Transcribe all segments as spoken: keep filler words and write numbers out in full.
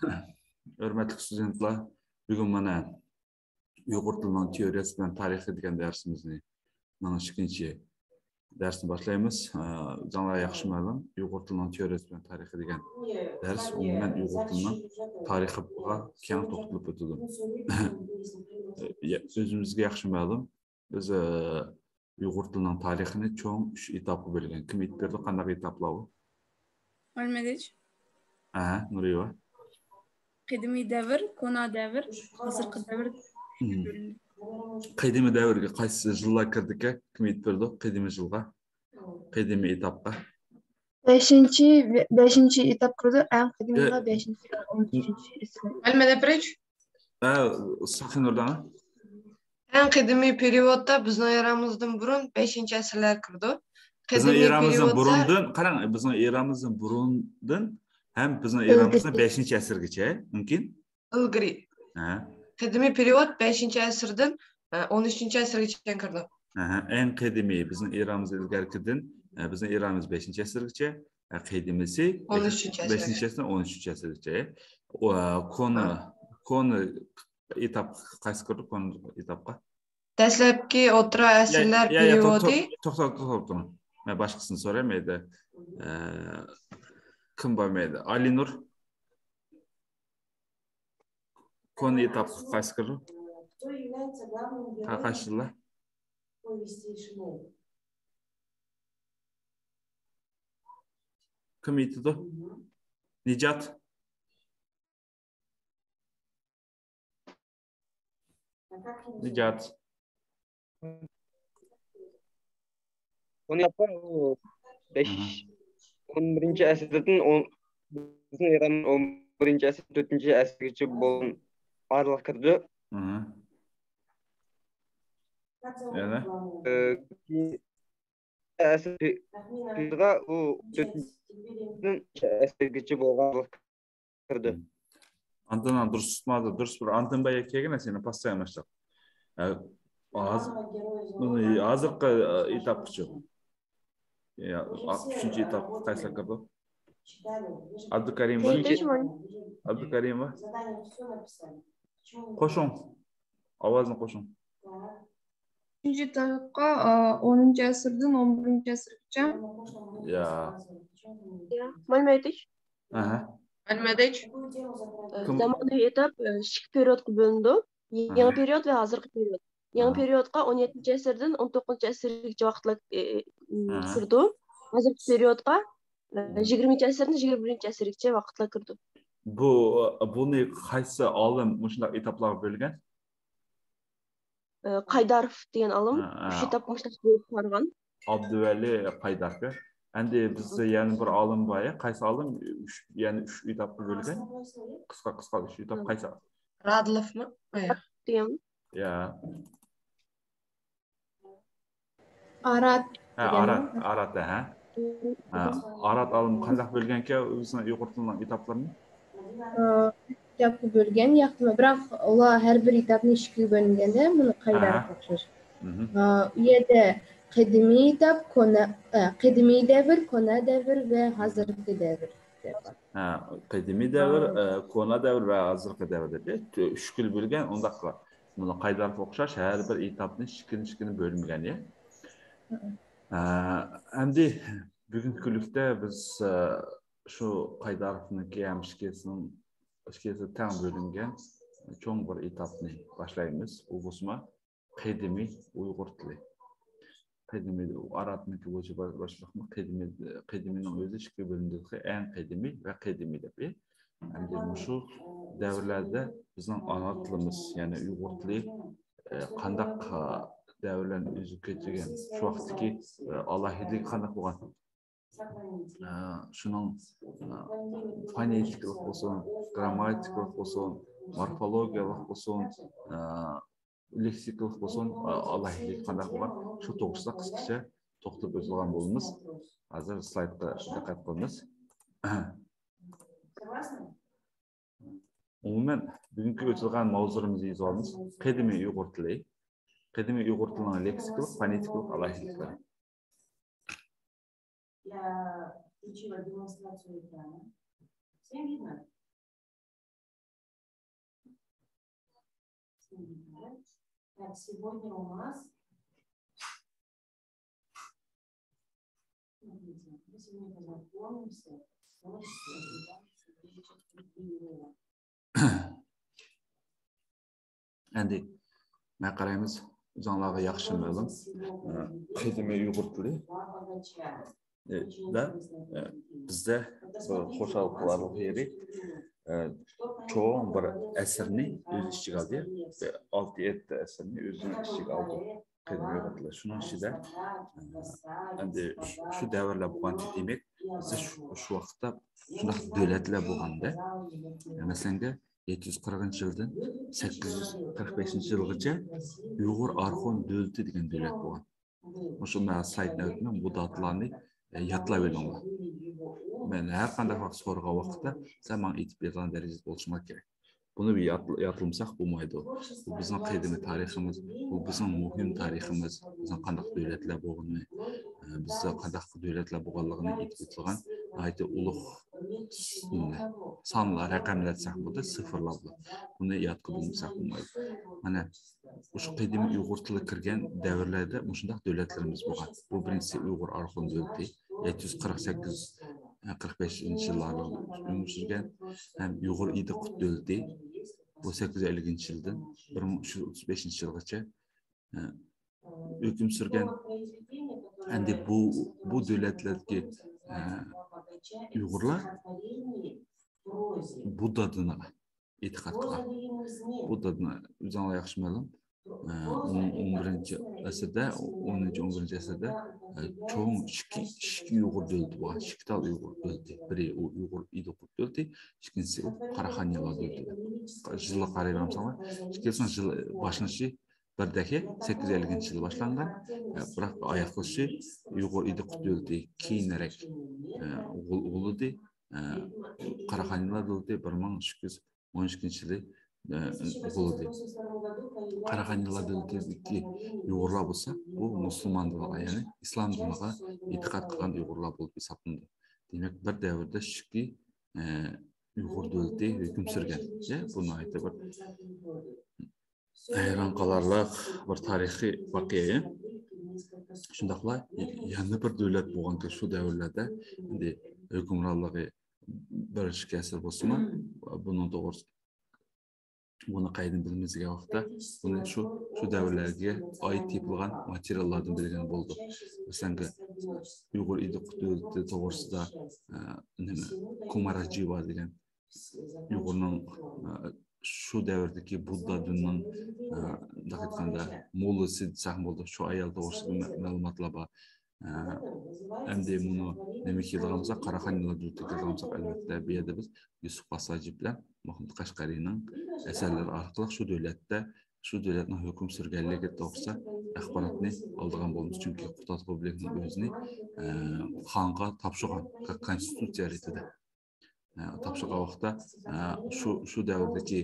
ھۆرمەتلىك ستۇدېنتلار، بۈگۈن مانا ئۇيغۇر تىلىنىڭ تېئورىيەسى بىلەن تارىخى دېگەن دەرسىمىزنى، مانا ئىككىنچى دەرسنى باشلايمىز. ئە، جاڭلار ياخشى مەلۇم، ئۇيغۇر تىلىنىڭ تېئورىيەسى بىلەن تارىخى دېگەن دەرس ئومۇمەن ئۇيغۇر تىلىنىڭ تارىخىغا كەڭ توختىلىپ ئۆتىدۇ. يا، ئۆزىمىزگە ياخشى مەلۇم، بىز، ئە، ئۇيغۇر تىلىنىڭ تارىخىنى چوڭ ئۈچ ئېتاپقا بۆلگەن. كىم ئېيتىپ بېرىدۇ، قانداق ئېتاپلار بۇ؟ مەلۇم ئەدىچ. ئەھە، نۇرىيېۋا. قەدىمىي دەۋر، كونا دەۋر، ھازىرقى دەۋر. مم. قەدىمىي دەۋرگە قايسى يىللار كىرىدىكەن؟ كىم ئېيتىپ بېرىدۇ؟ قەدىمىي يىلغا. قەدىمىي ئېتاپقا. بەشىنچى، بەشىنچى ئېتاپ كىرىدۇ. ئەڭ قەدىمىيغا ئە، بەشىنچى، ئون ئۈچىنچى ئەسىر. مەلۇم ئەدىچ. ئە، ساقىنۇرداڭ. ئەڭ قەدىمىي پېرىيودتا بىزنىڭ ئېرامىزدىن بۇرۇن بەشىنچى ئەسىرلەر كىرىدۇ. بىزنىڭ قەدىمىي ئېرامىزدىن پېرىيودتا بۇرۇندىن، قاراڭ، بىزنىڭ ئېرامىزدىن بۇرۇندىن ھەم بىزنىڭ ئېرامىزدىن ئىلگىرى. بەشىنچى ئەسىرگىچە مۇمكىن. ئىلگىرى. ھە. قەدىمىي پېرىيود بەشىنچى ئەسىردىن، ئە، ئون ئۈچىنچى ئەسىرگىچە كىرىدۇ. ئەھە، ئەڭ قەدىمىي، بىزنىڭ ئېرامىز ئىلگەركىدىن، ئە، بىزنىڭ ئېرامىز بەشىنچى ئەسىرگىچە، ئە، قەدىمىيسى ئون ئۈچىنچى ئەسىر. بەشىنچى ئەسىردىن ئون ئۈچىنچى ئەسىرگىچە. ئۇ، ئە، كونا، ھە. كونا ئېتاپ قايسى كىرىدۇ؟ كونا ئېتاپقا. دەسلەپكى ئوتتۇرا يا، ئەسىرلەر يا، يا، تو-، پېرىيودى. تو-، توختاپ، توختاپ تۇرۇڭ. مەن باشقىسىنى سوراي، مەيلى. ئە، كىم بار مەيلى؟ ئالىنۇر. كونا ئېتاپقا قايسى كىرىدۇ؟ قا-، قايسى يىللار؟ كىم ئېيتىدۇ؟ نىجات. نىجات. ئۇنى ياپقان ئۇ بەش، ئاھا. ئون بىرىنچى ئەسىردىن ئون، بىزنىڭ ئېرامىز ئون بىرىنچى ئەسىر، تۆتىنچى ئەسىرگىچە بولغان ئارىلىق كىرىدۇ. ئاھا. يەنە؟ ئە، كېيىن ئەسىر پى-، پىرغا ئۇ تۆتىنچى ئەسىرگىچە بولغان ئارىلىق كىرىدۇ. ئاندىن دۇرۇس تۇتمادى، دۇرۇس بىر ئاندىن بايا كەلگەن سېنى پاستايماشلىق. ئە، ھازىر، ھازىرقى، ئە، ئېتاپقىچە. يا، ئۈچىنچى ئېتاپ قايسىلار كىرىدۇ؟ ئابدۇكەرىم بار. ئابدۇكەرىم بار. قوشۇڭ. ئاۋازنى قوشۇڭ. ئۈچىنچى ئېتاپقا، ئونىنچى ئەسىردىن ئون بىرىنچى ئەسىرگىچە. يا. يا، مەلۇم ئېيتىش. ئاھا. مەلۇم ئېيتىش. كىم؟ زامانىۋى ئېتاپ، ئىككى پېرىيودقا بۆلۈنىدۇ. يېڭى ئاھا. پېرىيود ۋە ھازىرقى پېرىيود. يېڭى ئاھا. پېرىيودقا ئون يەتتىنچى ئەسىردىن ئون توققۇزىنچى ئەسىرگىچە ۋاقىتلار، ئى، ئى، ئاھا. كىرىدۇ. ھازىرقى پېرىيودقا، ئى، ئاھا. يىگىرمىنچى ئەسىردىن يىگىرمە بىرىنچى ئەسىرگىچە ۋاقىتلار كىرىدۇ. بۇ، بۇنى قايسى ئالىم مۇشۇنداق ئېتاپلارغا بۆلگەن؟ ئى، قايداروف دېگەن ئالىم ھە، ھە. ئۈچ ئېتاپقا مۇشۇنداق بۆلۈپ چىقارغان. ئابدۇۋەلى قايداروف. ئەمدى بىزدە يەنە بىر ئالىم بار، يا؟ قايسى ئالىم؟ ئۈچ، يەنە ئۈچ ئېتاپقا بۆلگەن. قىسقا، قىسقا ئۈچ ئېتاپ ھە. قايسى؟ رادلوفمۇ؟ ھە. دېگەن. يا. ئارات ھە، دېگەن. ئارات، ئارات، ھە. ھە، ئارات ئالىم قانداق بۆلگەنكەن ئۆزىنىڭ ئۇيغۇر تىلىنىڭ ئېتاپلىرىنى؟ ئە، ئېتاپقا بۆلگەن ياقتىمۇ؟ بىراق ئۇلار ھەر بىر ئېتاپنى ئىككىگە بۆلمىگەندە، بۇنى قايداروف ئاھا. ئوخشاش. مھم. ئە، ئۇ يەردە قەدىمىي ئېتاپ، كونا، ئە، قەدىمىي دەۋر، كونا دەۋر ۋە ھازىرقى دەۋر دەپ بار. ھە، قەدىمىي دەۋر، ئە، كونا دەۋر ۋە ھازىرقى دەۋر دەپ، ئە، ئۈچكە بۆلگەن، ئۇنداق. مانا قايداروف ئوخشاش ھەر بىر ئېتاپنى ئىككىنى ئىككىنى بۆلمىگەن، يا. ھە، ئەمدى بۈگۈنكى كۈنلۈكتە بىز، ئە، شۇ قايداروفنىڭكى ھەم ئىككىسىنىڭ، ئىككىسى تەڭ بۆلۈنگەن چوڭ بىر ئېتاپنى باشلايمىز. ئۇ بولسىمۇ قەدىمىي ئۇيغۇر تىلى. قەدىمىي ئاراتنىڭكى بويىچە باش-، باشلىقمۇ؟ قەدىمىي، قەدىمىينىڭ ئۆزى ئىككىگە بۆلۈنىدۇ. ئەڭ قەدىمىي ۋە قەدىمىي دەپ. ئەمدى مۇشۇ دەۋرلەردە بىزنىڭ ئانا تىلىمىز، يەنى ئۇيغۇر تىلى، ئە، قانداق، ئە، دەۋرلەرنى ئۆزىگە كۆتۈرگەن، شۇ ۋاقىتتىكى، ئە، ئالاھىدىلىكى قانداق بولغان؟ ئە، شۇنىڭ، ئە، فونېتىكىلىق بولسۇن، گرامماتىكىلىق بولسۇن، مورفولوگىيەلىك بولسۇن، ئە، لېكسىكىلىق بولسۇن، ئا-، ئالاھىدىلىكى قانداق بولغان، شۇ توغرىسىدا قىسقىچە توختىلىپ ئۆتىدىغان بولىمىز. ھازىر سلايدقا دىققەت قىلىمىز. ئومۇمەن، بۈگۈنكى ئۆتىدىغان ماۋزۇلىرىمىزنى يېزىۋالىمىز. قەدىمىي ئۇيغۇر تىلى، قەدىمىي ئۇيغۇر تىلىنىڭ لېكسىكىلىق، فونېتىكىلىق ئالاھىدىلىكلىرى. Я включила демонстрацию экрана. Всем видно? Так, сегодня у нас ئەمدى مانا قارايمىز، ئۆزۈڭلارغا ياخشى مەلۇم، قەدىمىي ئۇيغۇر تىلى ۋە بىزدە خۇشال قىلارلىق يېرى، چوڭ بىر ئەسىرنى ئۆز ئىچىگە ئالدى. ئالتە يەتتە ئەسىرنى ئۆزىنىڭ ئىچىگە ئالدى قەدىمىي ئۇيغۇر تىلى. شۇنىڭ ئىچىدە ئەمدى شۇ دەۋرلەر بولغانچە، دېمەك، بىز شۇ ۋاقىتتا شۇنداق دۆلەتلەر بولغاندا، مەسىلەن، يەتتە يۈز قىرىقىنچى يىلدىن سەككىز يۈز قىرىق بەشىنچى يىلغىچە ئۇيغۇر ئارخۇن دۆلىتى دېگەن دۆلەت بولغان. مۇشۇ مەن سايتنى ئۆتمەن، بۇ داتىلارنى يادلاپ ئېلىڭلار. مەن ھەر قانداق ۋاقىت سورىغان ۋاقىتتا سەن ماڭا ئېيتىپ بېرىدىغان دەرىجىدە بولۇشۇڭلار كېرەك. بۇنى يادلىمىساق بولمايدۇ. بۇ بىزنىڭ قەدىمىي تارىخىمىز، بۇ بىزنىڭ مۇھىم تارىخىمىز، بىزنىڭ قانداق دۆلەتلەر بولغىنىنى، بىزدە قانداق دۆلەتلەر بولغانلىقىنى ئېيتىپ ئۆتىدىغان ناھايىتى ئۇلۇغ سانلار، رەقەملەر دېسەك بولىدۇ، سىفىرلار بۇلار. بۇنى يادقا بىلمىسەك بولمايدۇ. مانا، مۇشۇ قەدىمىي ئۇيغۇر تىلى كىرگەن دەۋرلەردە مۇشۇنداق دۆلەتلىرىمىز بولغان. بۇ بىرىنچىسى ئۇيغۇر ئارخۇن دۆلىتى، يەتتە يۈز قىرىق سەككىز، قىرىق بەشىنچى يىللاردا ئۆمۈر سۈرگەن، ھەم ئۇيغۇر ئىدىقۇت دۆلىتى، بۇ سەككىز يۈز ئەللىكىنچى يىلدىن بىر مىڭ ئۈچ يۈز ئوتتۇز بەشىنچى يىلغىچە ھۆكۈم سۈرگەن. ئەمدى بۇ، بۇ دۆلەتلەردىكى ئۇيغۇرلار بۇددا دىنىغا ئېتىقاد قىلغان. بۇددا دىنى ئۆزۈڭلار ياخشى مەلۇم. ئون، ئون بىرىنچى ئەسىردە، ئونىنچى، ئون بىرىنچى ئەسىردە چوڭ ئىككى، ئىككى ئۇيغۇر دۆلىتى بولغان، ئىككى تال ئۇيغۇر دۆلىتى. بىرى ئۇ ئۇيغۇر ئىدىقۇت دۆلىتى، ئىككىنچىسى ئۇ قاراخانىيلار دۆلىتى. يىلغا قارايدىغان بولساڭلار، ئىككىلىسىنىڭ يىل باشلىنىشى بىردەكى سەككىز يۈز ئەللىكىنچى يىلى باشلانغان، بىراق ئاياغلىشى ئۇيغۇر ئىدىقۇت دۆلىتى كېيىنرەك غۇلىدى. قاراخانىيلار دۆلىتى بىر مىڭ ئۈچ يۈز ئون ئىككىنچى يىلى غۇلىدى. قاراخانىيلار دۆلىتىدىكى ئۇيغۇرلار بولسا، بۇ مۇسۇلمان دىنىغا، يەنى ئىسلام دىنىغا ئېتىقاد قىلغان ئۇيغۇرلار بولۇپ ھېسابلىنىدۇ. دېمەك، بىر دەۋردە ئىككى ئۇيغۇر دۆلىتى ھۆكۈم سۈرگەن. بۇ ناھايىتى بىر ھەيران قالارلىق بىر تارىخىي ۋەقە. شۇنداقلا يەنە بىر دۆلەت بولغانكى شۇ دەۋرلەردە ئەمدى ھۆكۈمرانلىقى بىر ئىككى ئەسىر بولسىمۇ، بۇنىڭ توغرىسى، بۇنى قەيەردىن بىلىمىز دېگەن ۋاقىتتا، بۇنى شۇ، شۇ دەۋرلەرگە ئائىت تېپىلغان ماتېرىياللاردىن بىلگىلى بولىدۇ. مەسىلەن، ئۇيغۇر ئىدىقۇت دۆلىتى توغرىسىدا، ئە، نېمە، كۇماراجىۋا دېگەن ئۇيغۇرنىڭ، ئە، شۇ دەۋردىكى بۇددا دىنىنىڭ، ئە، مۇنداق ئېيتقاندا، موللىسى دېسەك بولىدۇ. شۇ ئايال توغرىسىدا مە-، مەلۇماتلار بار. ئە، ئەمدى مۇنۇ نېمىگە كېلىدىغان بولساق، قاراخانىيلار دۆلىتىگە كېلىدىغان بولساق، ئەلۋەتتە، بۇ يەردە بىز يۈسۈپ خاس ھاجىپ بىلەن مۇھەممەد قەشقەرىنىڭ ئەسەرلىرى ئارقىلىق شۇ دۆلەتتە، شۇ دۆلەتنىڭ ھۆكۈم سۈرگەنلىكى توغرىسىدا ئاخباراتنى ئالىدىغان بولىمىز. چۈنكى قۇتادغۇ بىلىكنىڭ ئۆزىنى، ئە، خانغا تاپشۇرغان، كونستىتۇتسىيە رېتىدە. ئە، تاپشۇرغان ۋاقىتتا، ئە، شۇ، شۇ دەۋردىكى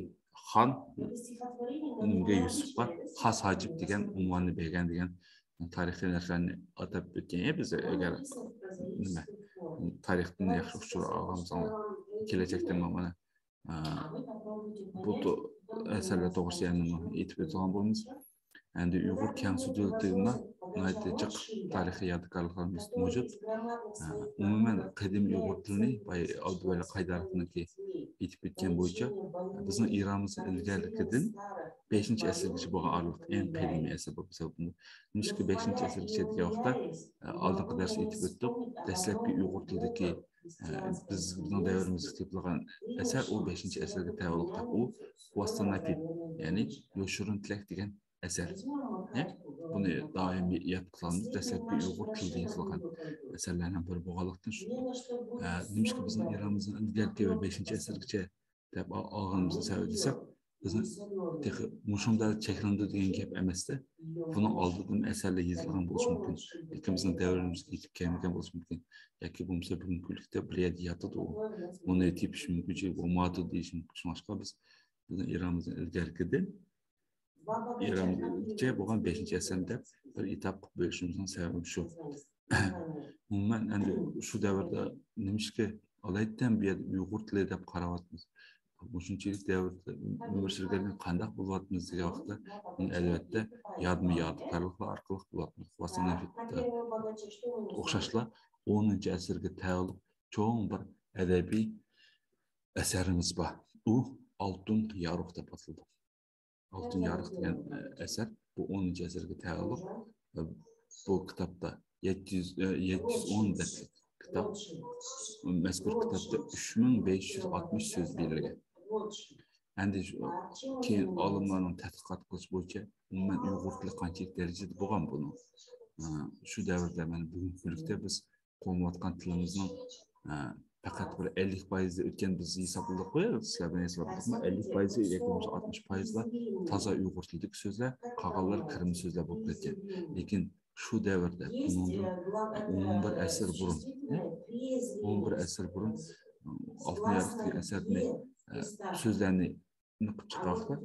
خان نېمىگە، يۈسۈپقا خاس ھاجىپ دېگەن ئۇنۋاننى بەرگەن دېگەن تارىخىي نەرسىلەرنى ئاتاپ ئۆتكەن. بىز ئەگەر نېمە، تارىختىن ياخشى ئۇچۇر ئالغان بولساڭلار، كېلەچەكتە مانا، ئە، بۇ تو-، ئەسەرلەر توغرىسىدا يەنە ئېيتىپ ئۆتىدىغان بولىمىز. ئەمدى ئۇيغۇر كياڭسۇ دۆلىتىدە ناھايىتى جىق تارىخىي يادىكارلىقلىرىمىز مەۋجۇت. ئە، ئومۇمەن، قەدىمىي ئۇيغۇر تىلىنى باي ئابدۇۋەلى قايداروفنىڭكى ئېيتىپ ئۆتكەن بويىچە، بىزنىڭ ئېرامىزدىن ئىلگەرىكىدىن بەشىنچى ئەسىرگىچە بولغان ئارىلىق ئەڭ قەدىمىي ئەسەر بولۇپ ھېسابلىنىدۇ. نېمىشقا بەشىنچى ئەسىرگىچە دېگەن ۋاقىتتا، ئە، ئالدىنقى دەرستە ئېيتىپ ئۆتتۇق، دەسلەپكى ئۇيغۇر تىلىدىكى، ئە، بىز، بىزنىڭ دەۋرىمىزگە تېپىلغان ئەسەر ئۇ بەشىنچى ئەسىرگە تەۋە بولۇپ، ئۇ ۋاسىتەناپىد، يەنى يوشۇرۇن تىلەك دېگەن ئەسەر. ئە، بۇنى دائىم ياد قىلىمىز. دەسلەپكى ئۇيغۇر تىلىدا يېزىلغان ئەسەرلەرنىڭ بىرى بولغانلىقتىن، شۇ، ئە، نېمىشقا بىزنىڭ ئېرامىزدىن ئىلگەرىكى ۋە بەشىنچى ئەسىرگىچە دەپ ئا-، ئالغىنىمىزنىڭ سەۋەبى دېسەك، بىزنىڭ تېخى مۇشۇنداق چەكلىنىدۇ دېگەن گەپ ئەمەستە، بۇنىڭ ئالدىدىن ئەسەرلەر يېزىلغان بولۇشى مۇمكىن. لېكىن بىزنىڭ دەۋرىمىزگە يېتىپ كەلمىگەن بولۇشى مۇمكىن. ياكى بولمىسا بۈگۈنكى كۈنلۈكتە بىر يەردە ياتىدۇ. بۇنى تېپىش مۇمكىنچىلىك بولمايدۇ دېيىشى مۇمكىن. شۇڭلاشقا بىز بىزنىڭ ئېرامىزدىن ئىلگەرىكىدىن ئېرامىزچە بولغان بەشىنچى ئەسىرنى دەپ بىر ئېتاپ قىلىپ بۆلۈشىمىزنىڭ سەۋەبى شۇ. ئومۇمەن، ئەمدى شۇ دەۋردە نېمىشقا ئالايىتەن بۇ يەردە ئۇيغۇر تىلى دەپ قاراۋاتىمىز؟ مۇشۇنچىلىك دەۋردە ئۆمۈر سۈرگەندىن قانداق بولۇۋاتىمىز دېگەن ۋاقىتتا، ئەلۋەتتە، يادمۇ يادىكارلىقلار ئارقىلىق بولۇۋاتىمىز. ئوخشاشلا ئونىنچى ئەسىرگە تەئەللۇق چوڭ بىر ئەدەبىي ئەسەرىمىز بار. ئۇ ئالتۇن يارۇق دەپ ئاتىلىدۇ. ئالتۇن يارۇق دېگەن ئەسەر، بۇ ئونىنچى ئەسىرگە تەئەللۇق. بۇ كىتابتا يەتتە يۈز، يەتتە يۈز ئون بەتلىك كىتاب. مەزكۇر كىتابتا ئۈچ مىڭ بەش يۈز ئاتمىش سۆز بېرىلگەن. ئەندى شۇ كېيىن ئالىملارنىڭ تەتقىقات قىلىش بويىچە ئومۇمەن ئۇيغۇر تىلى قانچىلىك دەرىجىدە بولغان بۇنىڭ. شۇ دەۋردە، مانا، بۈگۈنكى كۈنلۈكتە بىز قوللىنىۋاتقان تىلىمىزنىڭ، ئە، پەقەت بىر ئەللىك پايىزى ئۆتكەن، بىز ھېسابلىدۇق قويايلى، سىلەر بىلەن ھېسابلىدۇقمۇ؟ ئەللىك پايىزى ياكى بولمىسا ئاتمىش پايىزلا تازا ئۇيغۇر تىلىدىكى سۆزلەر، قالغانلىرى كىرمە سۆزلەر بولۇپ كەتكەن. لېكىن شۇ دەۋردە، بۇنىڭدىن ئون بىر ئەسىر بۇرۇن، ئون بىر ئەسىر بۇرۇن، ئالتۇن يارۇق دېگەن ئەسەرنى، ئە، سۆزلەرنى نېمە قىلىپ چىققان ۋاقىتتا،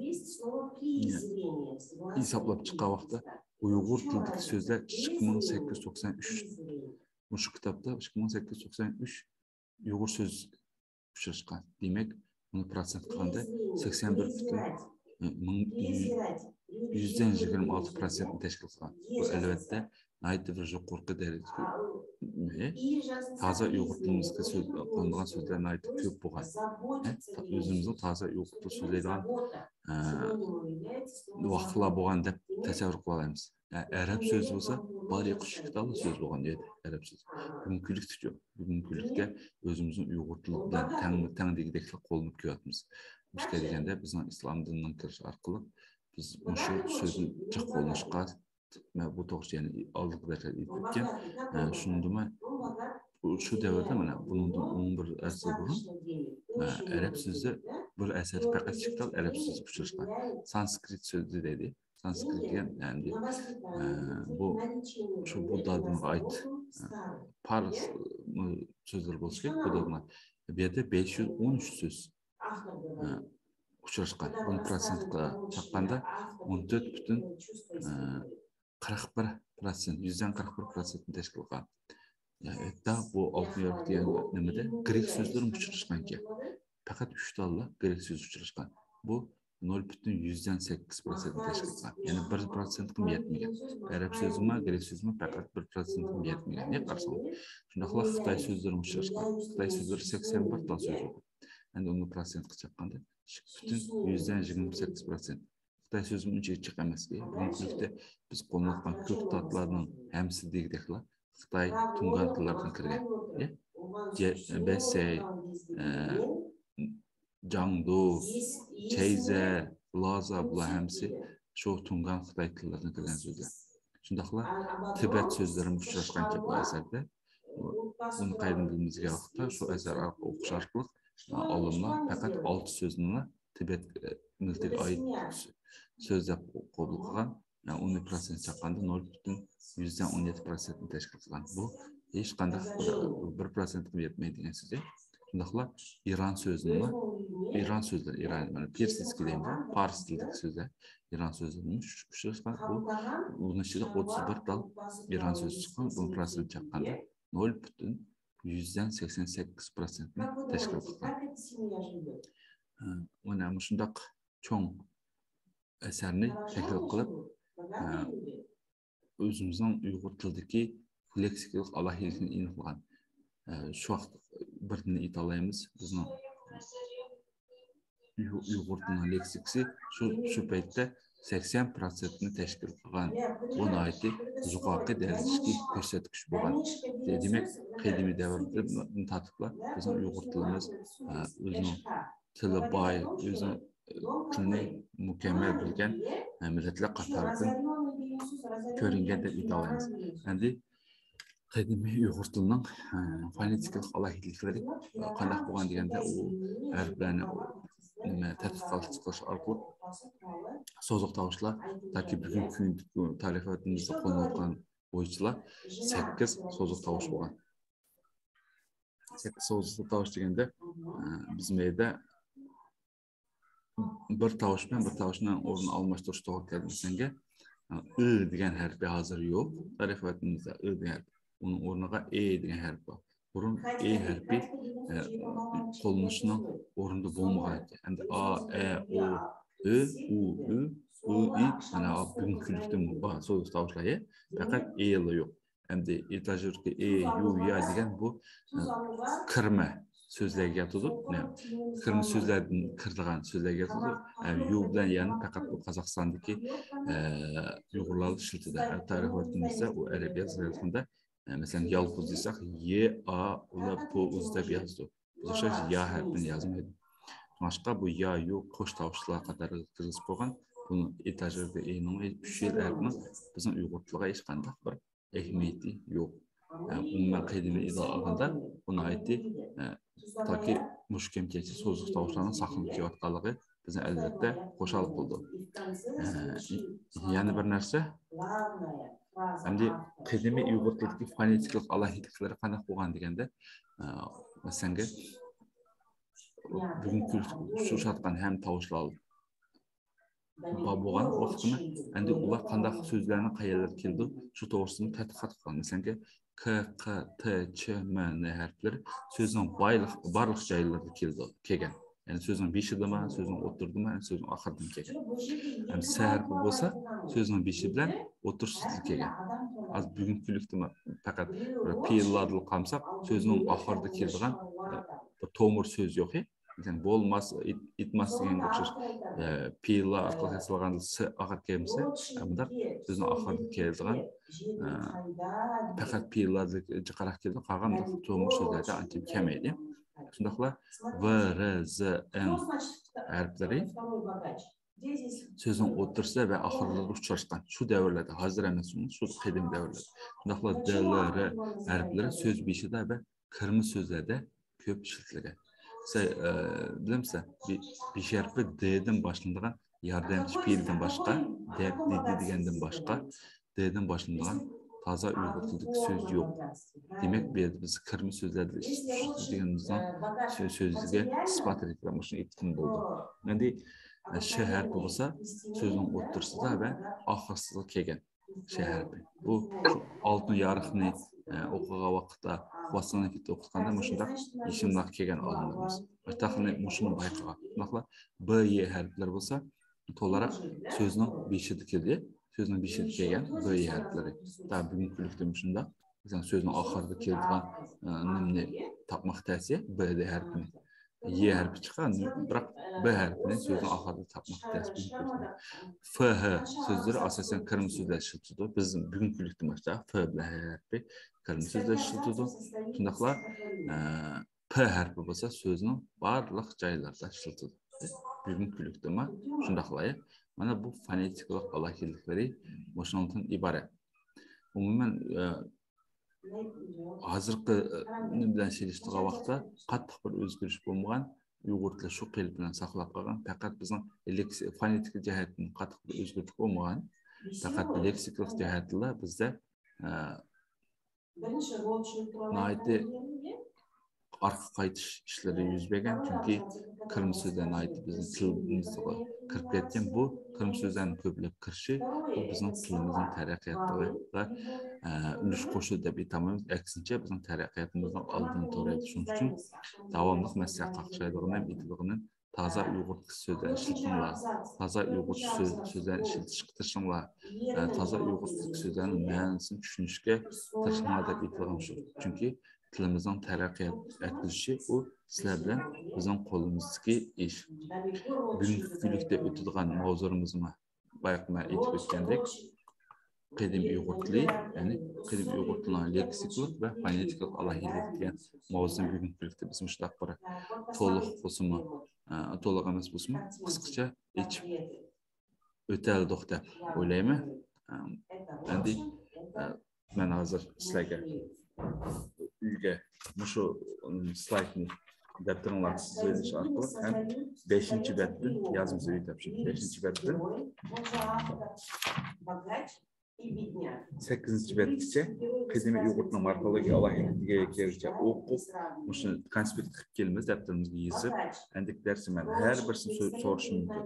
ھېسابلاپ چىققان ۋاقىتتا ئۇيغۇر تىلىدىكى سۆزلەر ئىككى مىڭ سەككىز يۈز توقسان ئۈچ. مۇشۇ كىتابتا ئىككى مىڭ سەككىز يۈز توقسان ئۈچ ئۇيغۇر سۆز ئۇچراشقان. دېمەك، بۇنى پىروتسېنت قىلغاندا سەكسەن بىر پۈتۈن مىڭ، يۈزدىن يىگىرمە ئالتە پىروتسېنتنى تەشكىل قىلغان. بۇ، ئەلۋەتتە، ناھايىتى بىر يۇقىرىقى دەرىجىدە، تازا ئۇيغۇر تىلىمىزغا سۆز، قوللانغان سۆزلەر ناھايىتى كۆپ بولغان. ئۆزىمىزنىڭ تازا ئۇيغۇر تىلى سۆزلەيدىغان، ئە، ۋاقىتلار بولغان دەپ تەسەۋۋۇر قىلالايمىز. ئە، ئەرەب سۆزى بولسا، بار يوقى ئۈچ ئىككى تاللا سۆز بولغان ئىدى، ئەرەب سۆزى. بۈگۈنكى كۈنلۈكتىچۇ؟ بۈگۈنكى كۈنلۈكتە ئۆزىمىزنىڭ ئۇيغۇر تىلى بىلەن تەڭمۇ تەڭ دېگۈدەكلا قوللىنىپ كېلىۋاتىمىز. مۇشۇ دېگەندە بىزنىڭ ئىسلام دىنىنىڭ كىرىشى ئارقىلىق بىز مۇشۇ سۆزنى جىق قوللىنىشقا، مەن بۇ توغرىسىدا يەنە ئالدىنقى دەرسلەردە ئېيتىپ ئۆتكەن. ئە، شۇندىمۇ شۇ دەۋردە، مانا، بۇنىڭدىن ئون بىر ئەسىر بۇرۇن، ئە، ئەرەب سۆزى بىر ئەسەردە پەقەت ئىككى تال ئەرەب سۆزى ئۇچراشقان. سانسكرىت سۆزى دەيدۇ. سانسكرىت دېگەن، ئەمدى، ئە، بۇ، شۇ بۇددا دىنىغا ئائىت، ئە، پارس، ئە، سۆزلىرى بولسا كېرەك، بۇددا دىنىغا. بۇ يەردە بەش يۈز ئون ئۈچ سۆز، ئە، ئۇچراشقان. بۇنى پىروتسېنتقا چاققاندا ئون تۆت پۈتۈن، ئە، قىرىق بىر پىروتسېنت، يۈزدىن قىرىق بىر پىروتسېنتنى تەشكىل قىلغان. ھەتتا بۇ ئالتۇن يارۇق دېگەن نېمىدە گرېك سۆزلىرىمۇ ئۇچراشقانكەن. پەقەت ئۈچ تاللا گرېك سۆزى ئۇچراشقان. بۇ نۆل پۈتۈن يۈزدىن سەككىز پىروتسېنتنى تەشكىل قىلغان. يەنى بىر پىروتسېنتقىمۇ يەتمىگەن. ئەرەب سۆزىمۇ، گرېك سۆزىمۇ پەقەت بىر پىروتسېنتقىمۇ يەتمىگەن. نېمە قارىساڭ. شۇنداقلا خىتاي سۆزلىرىمۇ ئۇچراشقان. خىتاي سۆزلىرى سەكسەن بىر تال سۆز بولغان. ئەمدى ئۇنى پىروتسېنتقا چاققاندا، ئىككى پۈتۈن يۈزدىن يىگىرمە سەككىز پىروتسېنت. خىتاي سۆزىمۇ ئۇنچە جىق ئەمەس. بۈگۈنكى كۈنلۈكتە بىز قوللىنىۋاتقان كۆك تاتلارنىڭ ھەممىسى دېگۈدەكلا خىتاي تۇڭگان تىللىرىدىن كىرگەن. يە؟ جە-، بەسەي، ئە، جاڭدۇ، چەيزە، لازا، بۇلار ھەممىسى شۇ تۇڭگان خىتاي تىللىرىدىن كىرگەن سۆزلەر. شۇنداقلا تىبەت سۆزلىرىمۇ ئۇچراشقانكەن بۇ ئەسەردە. ئۇنى قايتىدىن بىلىمىز دېگەن ۋاقىتتا شۇ ئەسەر ئارقىلىق ئوقۇش ئارقىلىق، ئە، ئالىملار پەقەت ئالتە سۆزنىلا تىبەت، ئە، مىللىتىگە ئائىت سۆز دەپ قوبۇل قىلغان. ئە، ئۇنى پىروتسېنت چاققاندا نۆل پۈتۈن يۈزدىن ئون يەتتە پىروتسېنتنى تەشكىل قىلغان. بۇ ھېچقانداق، ئە، بىر پىروتسېنتقىمۇ يەتمەيدىغان سۆز. شۇنداقلا ئىران سۆزىنىمۇ، ئىران سۆزلىرى، ئىران، مانا، پېرسىدسكىي دەيمىز، پارس تىلىدىكى سۆزلەر، ئىران سۆزلىرىمۇ ئۇچ-، ئۇچراشقان. بۇ، بۇنىڭ ئىچىدە ئوتتۇز بىر تال ئىران سۆزى چىققان. بۇنى پىروتسېنت چاققاندا نۆل پۈتۈن يۈزدىن سەكسەن سەككىز پىروتسېنتنى تەشكىل قىلغان. ھە، مانا مۇشۇنداق چوڭ ئەسەرنى تەھلىل قىلىپ، ھە، ئۆزىمىزنىڭ ئۇيغۇر تىلىدىكى لېكسىكىلىق ئالاھىدىلىكنى ئېنىقلىغان. ئە، شۇ ۋاقىت بىردىن ئېيتالايمىز، بىزنىڭ ئۇيغۇر، ئۇيغۇر تىلىنىڭ لېكسىكىسى شۇ، شۇ پەيتتە سەكسەن پىروتسېنتنى تەشكىل قىلغان. بۇ ناھايىتى يۇقىرى دەرىجىدىكى كۆرسەتكۈچ بولغان. دېمەك، قەدىمىي دەۋردىن تارتىپلا بىزنىڭ ئۇيغۇر تىلىمىز، ئە، ئۆزىنىڭ تىلى باي، ئۆزىنىڭ تىلىنى مۇكەممەل بىلگەن مىللەتلەر قاتارىدىن كۆرۈنگەن دەپ ئېيتالايمىز. ئەمدى قەدىمىي ئۇيغۇر تىلىنىڭ، ئە، فونېتىكىلىق ئالاھىدىلىكلىرى قانداق بولغان دېگەندە، ئۇ ھەرپلەرنى، ئۇ، نېمە، تەتقىقات قىلىش ئارقىلىق سوزۇق تاۋۇشلار تاكى بۈگۈنكى كۈن تارىخىيىتىمىزدە قوللىنىۋاتقان بويىچىلا سەككىز سوزۇق تاۋۇش بولغان. سەككىز سوزۇق تاۋۇش دېگەندە، ئە، بىز مەيدە بىر تاۋۇش بىلەن بىر تاۋۇشنىڭ ئورنىنى ئالماشتۇرۇش توغرا كەلدى دېسەڭگە، ئى دېگەن ھەرپى ھازىر يوق. تارىخىيىتىمىزدە ئى دېگەن ھەرپ. ئۇنىڭ ئورنىغا ئې دېگەن ھەرپ بار. بۇرۇن ئې ھەرپى، ئە، قوللىنىشنىڭ ئورنىدا بولمىغان ئىكەن. ئەمدى ئا، ئە، ئو، ئۆ، ئۇ، ئۈ، ئۇ، ئى، مانا بۈگۈنكى كۈنلۈكتىمۇ بار سوزۇق تاۋۇشلار، ئە، پەقەت ئېلا يوق. ئەمدى ئېتاژېردىكى ئې، يۇ، يا دېگەن بۇ، ئە، كىرمە سۆزلەرگە ياتىدۇ. نە؟ كىرمە سۆزلەردىن كىرىدىغان سۆزلەرگە ياتىدۇ. ئە، يۇ بىلەن يانى پەقەت بۇ قازاقىستاندىكى، ئە، ئۇيغۇرلار ئىشلىتىدۇ. ئە، تارىخ ۋەتىنىمىزدە ئۇ ئەرەب يازغاندا، ئە، مەسىلەن، يالپۇز دېسەك، ي، ئا، ل، پ، ئۇز دەپ يازىدۇ. بۇ ئوخشاش يا ھەرپىنى يازمايدۇ. شۇڭلاشقا بۇ يا، يۇ قوش تاۋۇشلار قاتارىغا كىرگۈزۈپ قويغان. بۇنىڭ ئېتاژېردە ئېنىڭ ئۈچ يىل ھەرپىنىڭ بىزنىڭ ئۇيغۇر تىلىغا ھېچقانداق بىر ئەھمىيىتى يوق. ئە، ئومۇمەن قەدىمىي ئىدىيە ئالغاندا، بۇ ناھايىتى، ئە، تاكى مۇشۇ كەمچىلىكسىز سوزۇق تاۋۇشلارنىڭ ساقلىنىپ كېلىۋاتقانلىقى بىزنى ئەلۋەتتە خۇشال قىلىدۇ. ئە، يەنە بىر نەرسە، ئەمدى قەدىمىي ئۇيغۇر تىلىدىكى فونېتىكىلىق ئالاھىدىلىكلىرى قانداق بولغان دېگەندە، ئە، مەسىلەن، بۈگۈنكى ئۇچرىشىۋاتقان ھەم تاۋۇشلار بار بولغان ۋاقتىمۇ، ئەمدى ئۇلار قانداق سۆزلەرنىڭ قەيەرلەردە كېلىدۇ، شۇ توغرىسىدا تەتقىقات قىلغان. مەسىلەن، ك، ق، ت، ç، م، ن ھەرپلىرى سۆزنىڭ بايلىق، بارلىق جايلىرىدا كېلىدۇ، كەلگەن. يەنى سۆزنىڭ بېشىدىمۇ، سۆزنىڭ ئوتتۇرىدىمۇ، سۆزنىڭ ئاخىرىدىمۇ كەلگەن. ھەم س ھەرپى بولسا سۆزنىڭ بېشى بىلەن ئوتتۇرىسىدا كەلگەن. ھازىر بۈگۈنكى كۈنلۈكتىمۇ پەقەت بىر پېئىللاردىلا قالمىساق، سۆزنىڭ ئاخىرىدا كېلىدىغان، ئە، بىر تومۇر سۆز يوق. مەسىلەن، بولماس، ئېيت-، ئېيتماس دېگەنگە ئوخشاش، ئە، پېئىللار ئارقىلىق ياسالغان س ئاخىرى كەلمىسە، مۇنداق سۆزنىڭ ئاخىرىدا كېلىدىغان، ئە، پەقەت پېئىللاردا جىقراق كېلىدۇ، قالغان مۇنداق تومۇر سۆزلەردە ئانچە كەلمەيدۇ. شۇنداقلا ۋ، ر، ز، ئىڭ ھەرپلىرى سۆزنىڭ ئوتتۇرىسىدا ۋە ئاخىرلىرىدا ئۇچراشقان شۇ دەۋرلەردە، ھازىر ئەمەس، شۇ قەدىم دەۋرلەردە. شۇنداقلا د، ل، ر ھەرپلىرى سۆز بېشىدا ۋە كىرمە سۆزلەردە كۆپ ئىشلىتىلگەن. سىلەر، ئە، بىلەمسىلەر؟ بې-، بېش ھەرپى د دىن باشلىنىدىغان ياردەمچى پېئىلدىن باشقا، دەپ، دېدى دېگەندىن باشقا، د دىن باشلىنىدىغان تازا ئۇيغۇر تىلىدىكى سۆز يوق. دېمەك، بۇ يەردە بىز كىرمە سۆزلەردە ئىشلىتىدىغىنىمىزنىڭ سۆ-، سۆزىگە ئىسپات رېتىدە مۇشۇنى ئېيتقىلى بولىدۇ. ئەمدى، ئە، ش ھەرپى بولسا سۆزنىڭ ئوتتۇرىسىدا ۋە ئاخىرسىدا كەلگەن. ش ھەرپى. بۇ ئالتۇن يارۇقنى، ئە، ئوقۇغان ۋاقىتتا، ۋاتساننى كېتىپ ئوقۇتقاندا مۇشۇنداق يېشىملار كەلگەن ئالىملىرىمىز. مۇشۇنداقنى، مۇشۇنى بايقىغان. شۇنداقلا ب، ي ھەرپلىرى بولسا تولىراق سۆزنىڭ بېشىدا كېلىدۇ. سۆزنىڭ بېشىدا كەلگەن ب، ي ھەرپلىرى. تا بۈگۈنكى كۈنلۈكتە مۇشۇنداق. مىسالەن، سۆزنىڭ ئاخىرىدا كېلىدىغان، ئە، نېمىنى تاپماق تەس، ب، د ھەرپىنى. ي ھەرپى چىققان، بىراق ب ھەرپىنى سۆزنىڭ ئاخىرىدا تاپماق تەس. ف، ھ سۆزلىرى ئاساسەن كىرمە سۆزلەر ئىشلىتىدۇ. بىز بۈگۈنكى كۈنلۈكتە مۇشۇنداق ف بىلەن ھ ھەرپى كىرمە سۆزلەر ئىشلىتىدۇ. شۇنداقلا، ئە، پ ھەرپى بولسا سۆزنىڭ بارلىق جايلىرىدا ئىشلىتىدۇ. بۈگۈنكى كۈنلۈكتىمۇ شۇنداقلا. مانا بۇ فونېتىكىلىق ئالاھىدىلىكلىرى مۇشۇنىڭدىن ئىبارەت. ئومۇمەن، ئە، ھازىرقى، ئە، نېمە بىلەن سېلىشتۇرغان ۋاقىتتا قاتتىق بىر ئۆزگىرىش بولمىغان، ئۇيغۇر تىلى شۇ قېلىپ بىلەن ساقلاپ قالغان، پەقەت بىزنىڭ لېكسى-، فونېتىكا جەھەتتىن قاتتىق بىر ئۆزگىرىش بولمىغان، پەقەت لېكسىكىلىق جەھەتتىلا بىزدە، ئە، ناھايىتى ئارقا قايتىش ئىشلىرى يۈز بەرگەن، چۈنكى كىرمە سۆزلەر ناھايىتى بىزنىڭ تىلىمىزغا كىرىپ كەتكەن. بۇ كىرمە سۆزلەرنىڭ كۆپلەپ كىرىشى، بۇ بىزنىڭ تىلىمىزنىڭ تەرەققىياتىغا، ئە، ئۈلۈش قوشىدۇ دەپ ئېيتالمايمىز. ئەكسىنچە، بىزنىڭ تەرەققىياتىمىزنىڭ ئالدىنى تورايدۇ. شۇنىڭ ئۈچۈن داۋاملىق مەسىلە قاقشايدىغىنى ھەم ئېيتىدىغىنى تازا ئۇيغۇرچە سۆزلەرنى ئىشلىتىڭلار، تازا ئۇيغۇرچە سۆز-، سۆزلەرنى ئىشلىتىشكە تىرىشىڭلار، ئە، تازا ئۇيغۇرچە سۆزلەرنىڭ مەنىسىنى چۈشىنىشكە تىرىشىڭلار دەپ ئېيتىدىغىنىم شۇ. چۈنكى تىلىمىزنىڭ تەرەققىيات ئەتكۈزۈشى ئۇ سىلەر بىلەن بىزنىڭ قولىمىزدىكى ئىش. بۈگۈنكى كۈنلۈكتە ئۆتىدىغان ماۋزۇلىرىمىزمۇ بايىقى مەن ئېيتىپ ئۆتكەندەك، قەدىم ئۇيغۇر تىلى، يەنى قەدىم ئۇيغۇر تىلىنىڭ لېكسىكىلىق ۋە فونېتىكىلىق ئالاھىدىلىكى دېگەن ماۋزۇنى بۈگۈنكى كۈنلۈكتە بىز مۇشۇنداق بىر تولۇق بولسىمۇ، ئە، تولۇق ئەمەس بولسىمۇ، قىسقىچە ئېچىپ ئۆتەلىدۇق دەپ ئويلايمەن. ئە، ئەمدى، ئە، مەن ھازىر سىلەرگە ئۆيگە مۇشۇ، ئىم، سلايدنى دەپتىرىڭلارغا سىزىۋېلىش ئارقىلىق ھەم بەشىنچى بەتتىن يازمىسى ئۆي تاپشۇرۇپ، بەشىنچى بەتتىن سەككىزىنچى بەتكىچە قەدىمىي ئۇيغۇرنىڭ مورفولوگىيە ئالاھىدىلىكىگە كىرگىچە ئوقۇپ، مۇشۇنى كونسپېكت قىلىپ كېلىمىز، دەپتىرىمىزگە يېزىپ، ئەندىكى دەرسنى مەن ھەر بىرسىنى سو-، سورىشىم مۇمكىن.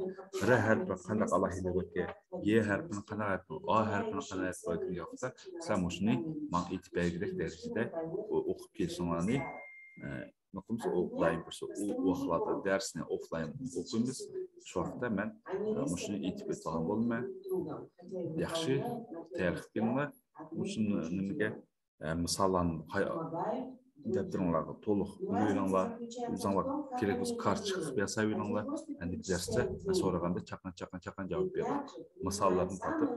ر ھەرپى قانداق ئالاھىدىلىككە، ي ھەرپىنىڭ قانداق ھەرپى، ئا ھەرپىنىڭ قانداق ھەرپى باركىنى يوقسا، سىلەر مۇشۇنى ماڭا ئېيتىپ بەرگۈدەك دەرىجىدە ئو-، ئوقۇپ كېلىشىڭلارنى، ئە، نۇقتىمىز ئوفلاين بىر ئۇ ۋاقىتلاردا دەرسنى ئوفلاين ئوقۇيمىز. شۇ ۋاقىتتا مەن، ئە، مۇشۇنى ئېيتىپ ئۆتىدىغان بولىمەن. ياخشى، تەييار قىلىپ كېلىڭلار. مۇشۇ نېمىگە، ئە، مىساللارنى قاي-، دەپتىرىڭلارغا تولۇق ئۇلىۋېلىڭلار. ئۆزۈڭلار كېرەك بولسا كارت چىقىرىپ ياساۋېلىڭلار. ئەندىكى دەرستە مەن سورىغاندا چاققان، چاققان، چاققان جاۋاب بېرىڭ. مىساللارنى تارتىپ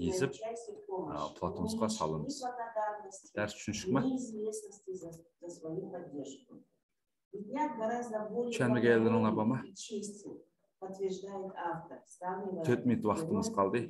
يېزىپ، ئە، پلاتومىسقا سالىمىز. دەرس چۈشىنىشلىكمۇ؟ چۈشەنمىگەنلىرىڭلار بارمۇ؟ تۆت مىنۇت ۋاقتىمىز قالدى.